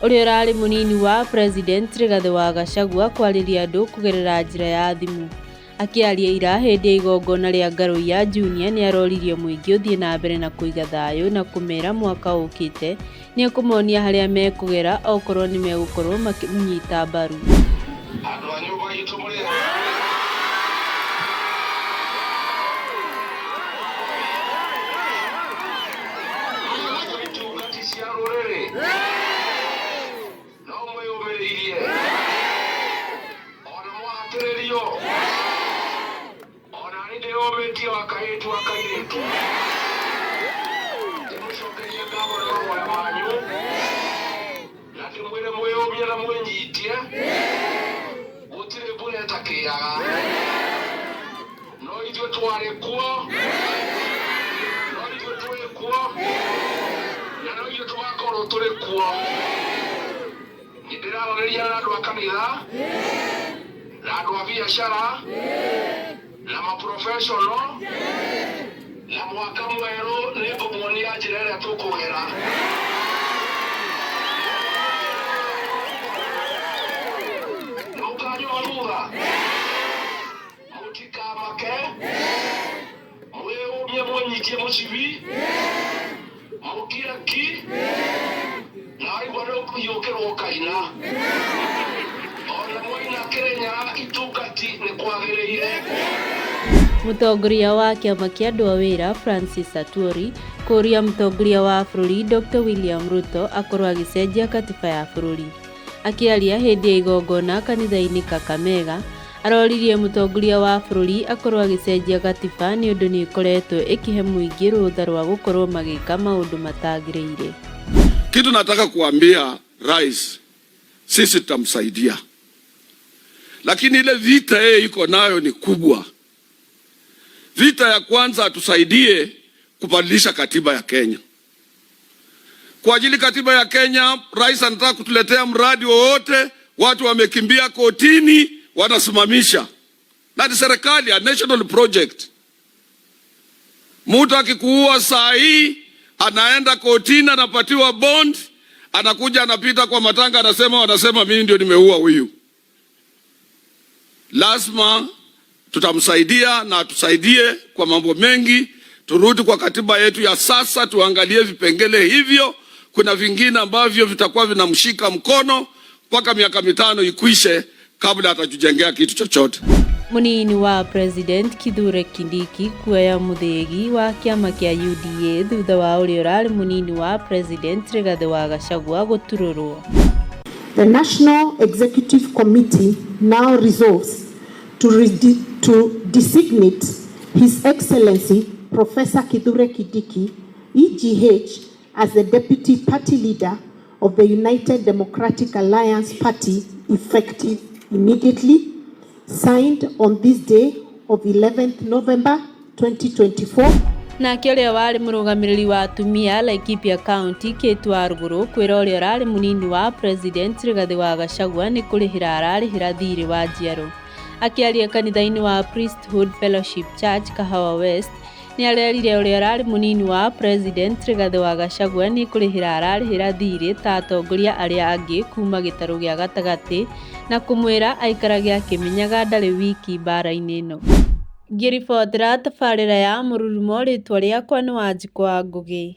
Ũrĩa ũrarĩ mũnini wa President Rigathĩ wa Gachagua kwarĩria andũ kũgerera njĩra ya thimũ. Akĩaria ira hĩndĩ ya igongona rĩa Ngarũiya Junior nĩaroririe mũingĩ ũthiĩ na mbere na kũiga thayũ na kũmera mwaka ũkĩte nĩekũmonia harĩa mekũgera okorwo nĩmegũkorwo makĩmũnyita mbaru. Andũ a nyũmba itũ mũrĩ ega? Itungati cia rũrĩrĩ no mwĩyũmĩrĩirie ona mwahatĩrĩrio ona niĩ ndĩyũmĩtie wa kahĩtu wa kairĩtu. Ndĩmũcokerie ngatho nĩ mahoya manyu na ndĩmwĩre mwĩyũmie na mwĩnyitie, gũtirĩ mbura ĩtakĩaga. No ithuĩ twarĩ kuo, no ithuĩ twĩ kuo, na no ithuĩ tũgakorwo tũrĩ kuo. Nĩ ndĩraranĩria na andũ a kanitha, na andũ a biacara, na maprofessional, na mwaka mwerũ nĩ ngũmuonia njĩra ĩrĩa tũkũgera. Nĩ mũkanyuma thutha? Mũtikamake, mwĩyũmie mwĩnyitie mũcibi, mũkire ki, na waigua nĩ ũkũhiũkĩrwo ũkaina. Ona mwaina Kĩrĩnyaga itungati nĩ kwagĩrĩire. Mũtongoria wa kĩama kĩa andũ a wĩra Francis Atwoli kũũria mũtongoria wa bũrũri Dr William Ruto akorwo agĩcenjia katiba ya bũrũri. Akĩaria hĩndĩ ya igongona kanitha-inĩ Kakamega, aroririe mũtongoria wa bũrũri akorwo agĩcenjia gatiba nĩũndũ nĩĩkoretwo ĩkĩhe mũingĩ rũtha rwa gũkorwo magĩka maũndũ matagĩrĩire. Kitu nataka kuambia rais, sisi tutamsaidia, lakini ile vita yeye iko nayo ni kubwa. Vita ya kwanza atusaidie kubadilisha katiba ya Kenya. Kwa ajili katiba ya Kenya, rais anataka kutuletea mradi wowote, watu wamekimbia kotini, wanasimamisha. Na ni serikali ya national project. Mtu akikuua saa hii anaenda kotini, anapatiwa bond, anakuja anapita kwa matanga, anasema wanasema mimi ndio nimeua huyu. Lazima tutamsaidia na atusaidie kwa mambo mengi. Turudi kwa katiba yetu ya sasa, tuangalie vipengele hivyo. Kuna vingine ambavyo vitakuwa vinamshika mkono mpaka miaka 5 ikwishe kabla atatujengea kitu chochote. Mũnini wa President Kithure Kindiki kuoya mũthĩgi wa kĩama kĩa UDA thutha wa ũrĩa ũrarĩ mũnini wa President Rigathĩ wa Gachagua gũturũrwo. The National Executive Committee now resolves to designate His Excellency Professor Kithure Kindiki, EGH, as the Deputy Party Leader of the United Democratic Alliance Party, effective immediately, signed on this day of 11th November 2024. Nake ũrĩa warĩ mũrũgamĩrĩri wa atumia Laikipia County Kate Warugũrũ kwĩra ũrĩa ũrarĩ mũnini wa President Rigathĩ wa Gachagua nĩ kũrĩhĩra ararĩhĩra thirĩ wa njiaro. Akĩaria kanitha-inĩ wa Priesthood Fellowship Church Kahawa West, nĩ arerire ũrĩa ũrarĩ mũnini wa President Rigathĩ wa Gachagua nĩ kũrĩhĩra ararĩhĩra thirĩ ta atongoria arĩa angĩ kuma gĩtarũ gĩa gatagatĩ na kũmwĩra aikarage akĩmenyaga ndarĩ wiki mbara-inĩ ĩno. Ngĩribotera tabarĩra ya Mũrurumo rĩtwa rĩakwa nĩ Wanjikũ wa Ngũgĩ.